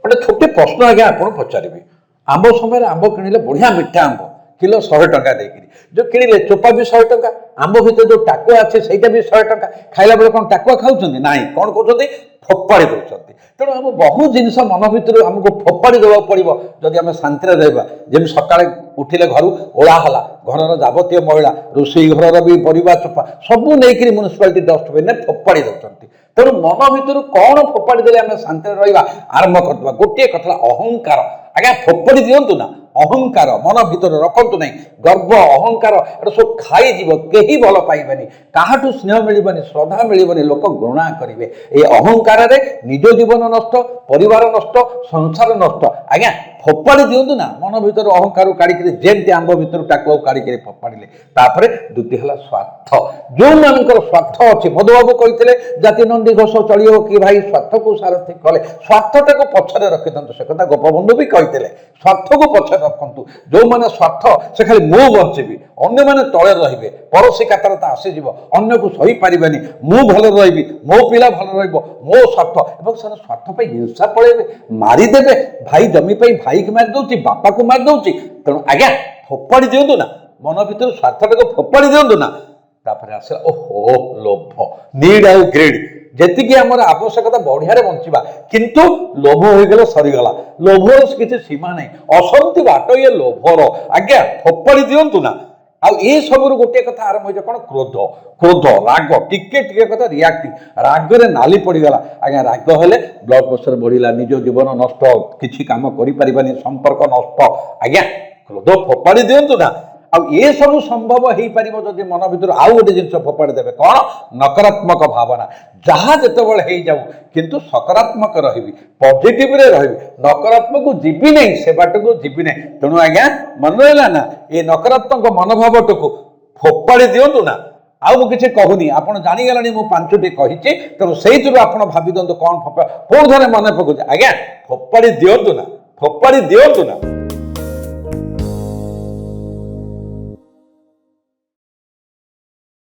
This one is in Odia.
ଗୋଟେ ଛୋଟ ପ୍ରଶ୍ନ ଆଜ୍ଞା ଆପଣ ପଚାରିବି। ଆମ୍ବ ସମୟରେ ଆମ୍ବ କିଣିଲେ, ବଢ଼ିଆ ମିଠା ଆମ୍ବ, କିଲୋ 100 ଟଙ୍କା ଦେଇକିରି ଯୋଉ କିଣିଲେ, ଚୋପା ବି 100 ଟଙ୍କା, ଆମ୍ବ ଭିତରେ ଯୋଉ ଟାକୁଆ ଅଛି ସେଇଟା ବି 100 ଟଙ୍କା। ଖାଇଲା ବେଳେ କ'ଣ ଟାକୁଆ ଖାଉଛନ୍ତି? ନାଇଁ, କ'ଣ କହୁଛନ୍ତି? ଫୋପାଡ଼ି ଦେଉଛନ୍ତି। ତେଣୁ ଆମ ବହୁ ଜିନିଷ ମନ ଭିତରୁ ଆମକୁ ଫୋପାଡ଼ି ଦେବାକୁ ପଡ଼ିବ, ଯଦି ଆମେ ଶାନ୍ତିରେ ରହିବା। ଯେମିତି ସକାଳେ ଉଠିଲେ, ଘରୁ ଓଳା ହେଲା, ଘରର ଯାବତୀୟ ମଇଳା, ରୋଷେଇ ଘରର ବି ପରିବା ଚୋପା ସବୁ ନେଇକିରି ମ୍ୟୁନିସିପାଲିଟି ଡଷ୍ଟବିନରେ ଫୋପାଡ଼ି ଦେଉଛନ୍ତି। ତେଣୁ ମନ ଭିତରୁ କ'ଣ ଫୋପାଡ଼ି ଦେଲେ ଆମେ ଶାନ୍ତିରେ ରହିବା, ଆରମ୍ଭ କରିଦେବା। ଗୋଟିଏ କଥା ହେଲା ଅହଙ୍କାର। ଆଜ୍ଞା, ଫୋପାଡ଼ି ଦିଅନ୍ତୁ ନା ଅହଙ୍କାର, ମନ ଭିତରେ ରଖନ୍ତୁ ନାହିଁ। ଗର୍ବ, ଅହଙ୍କାର ଏଟା ସବୁ ଖାଇଯିବ। କେହି ଭଲ ପାଇବେନି, କାହାଠୁ ସ୍ନେହ ମିଳିବନି, ଶ୍ରଦ୍ଧା ମିଳିବନି, ଲୋକ ଘୃଣା କରିବେ। ଏଇ ଅହଙ୍କାରରେ ନିଜ ଜୀବନ ନଷ୍ଟ, ପରିବାର ନଷ୍ଟ, ସଂସାର ନଷ୍ଟ। ଆଜ୍ଞା, ଫୋପାଡ଼ି ଦିଅନ୍ତୁ ନା ମନ ଭିତରୁ ଅହଙ୍କାର କାଢ଼ିକିରି, ଯେମିତି ଆମ୍ବ ଭିତରୁ ଟାକୁଆକୁ କାଢ଼ିକିରି ଫୋପାଡ଼ିଲେ। ତାପରେ ଦ୍ୱିତୀୟ ହେଲା ସ୍ୱାର୍ଥ। ଯେଉଁମାନଙ୍କର ସ୍ୱାର୍ଥ ଅଛି, ମଧୁବାବୁ କହିଥିଲେ, "ଜାତି ନନ୍ଦୀ ଘୋଷ ଚଳିବ କି ଭାଇ, ସ୍ୱାର୍ଥକୁ ସାରଥି କଲେ।" ସ୍ୱାର୍ଥଟାକୁ ପଛରେ ରଖିଦିଅନ୍ତୁ। ସେ କଥା ଗୋପବନ୍ଧୁ ବି କହିଥିଲେ, ସ୍ୱାର୍ଥକୁ ପଛରେ ରଖନ୍ତୁ। ଯେଉଁମାନେ ସ୍ୱାର୍ଥ, ସେ ଖାଲି ମୁଁ ବଞ୍ଚିବି, ଅନ୍ୟମାନେ ତଳେ ରହିବେ, ପରଶ୍ରୀ କାତରତା ଆସିଯିବ, ଅନ୍ୟକୁ ସହିପାରିବେନି, ମୁଁ ଭଲରେ ରହିବି, ମୋ ପିଲା ଭଲ ରହିବ, ମୋ ସ୍ୱାର୍ଥ। ଏବଂ ସେମାନେ ସ୍ୱାର୍ଥ ପାଇଁ ହିଂସା ପଳେଇବେ, ମାରିଦେବେ। ଭାଇ ଜମି ପାଇଁ ଭାଇକି ମାରି ଦଉଛି, ବାପାକୁ ମାରି ଦଉଛି। ତେଣୁ ଆଜ୍ଞା, ଫୋପାଡ଼ି ଦିଅନ୍ତୁ ନା, ମନ ଭିତରୁ ସ୍ୱାର୍ଥଟାକୁ ଫୋପାଡ଼ି ଦିଅନ୍ତୁ ନା। ତାପରେ ଆସିଲା, ଓହୋ, ଲୋଭ, ନିଡ୍ ଆଉ ଗ୍ରିଡ୍। ଯେତିକି ଆମର ଆବଶ୍ୟକତା, ବଢିଆରେ ବଞ୍ଚିବା, କିନ୍ତୁ ଲୋଭ ହୋଇଗଲେ ସରିଗଲା। ଲୋଭର କିଛି ସୀମା ନାହିଁ, ଅସରନ୍ତି ବାଟ ଇଏ ଲୋଭର। ଆଜ୍ଞା, ଫୋପାଡ଼ି ଦିଅନ୍ତୁ ନା। ଆଉ ଏ ସବୁରୁ ଗୋଟିଏ କଥା ଆରମ୍ଭ ହେଇଯିବ, କ'ଣ? କ୍ରୋଧ। କ୍ରୋଧ, ରାଗ, ଟିକେ ଟିକେ କଥା ରିଆକ୍ଟିଂ, ରାଗରେ ନାଲି ପଡ଼ିଗଲା। ଆଜ୍ଞା, ରାଗ ହେଲେ ବ୍ଲଡ ପ୍ରେସର ବଢ଼ିଲା, ନିଜ ଜୀବନ ନଷ୍ଟ, କିଛି କାମ କରିପାରିବାନି, ସମ୍ପର୍କ ନଷ୍ଟ। ଆଜ୍ଞା, କ୍ରୋଧ ଫୋପାଡ଼ି ଦିଅନ୍ତୁ ନା। ଆଉ ଏସବୁ ସମ୍ଭବ ହେଇପାରିବ ଯଦି ମନ ଭିତରୁ ଆଉ ଗୋଟେ ଜିନିଷ ଫୋପାଡ଼ି ଦେବେ। କ'ଣ? ନକାରାତ୍ମକ ଭାବନା। ଯାହା ଯେତେବେଳେ ହେଇଯାଉ, କିନ୍ତୁ ସକାରାତ୍ମକ ରହିବି, ପଜିଟିଭରେ ରହିବି, ନକାରାତ୍ମକ ଯିବି ନାହିଁ, ସେ ବାଟକୁ ଯିବି ନାହିଁ। ତେଣୁ ଆଜ୍ଞା, ମନେ ରହିଲା ନା? ଏ ନକାରାତ୍ମକ ମନୋଭାବଟାକୁ ଫୋପାଡ଼ି ଦିଅନ୍ତୁ ନା। ଆଉ ମୁଁ କିଛି କହୁନି, ଆପଣ ଜାଣିଗଲେଣି ମୁଁ ପାଞ୍ଚଟି କହିଛି। ତେଣୁ ସେଇଥିରୁ ଆପଣ ଭାବି ଦିଅନ୍ତୁ କ'ଣ ଫୋପା। ପୁଣି ଥରେ ମନେ ପକଉଛି ଆଜ୍ଞା, ଫୋପାଡ଼ି ଦିଅନ୍ତୁ ନା, ଫୋପାଡ଼ି ଦିଅନ୍ତୁ ନା।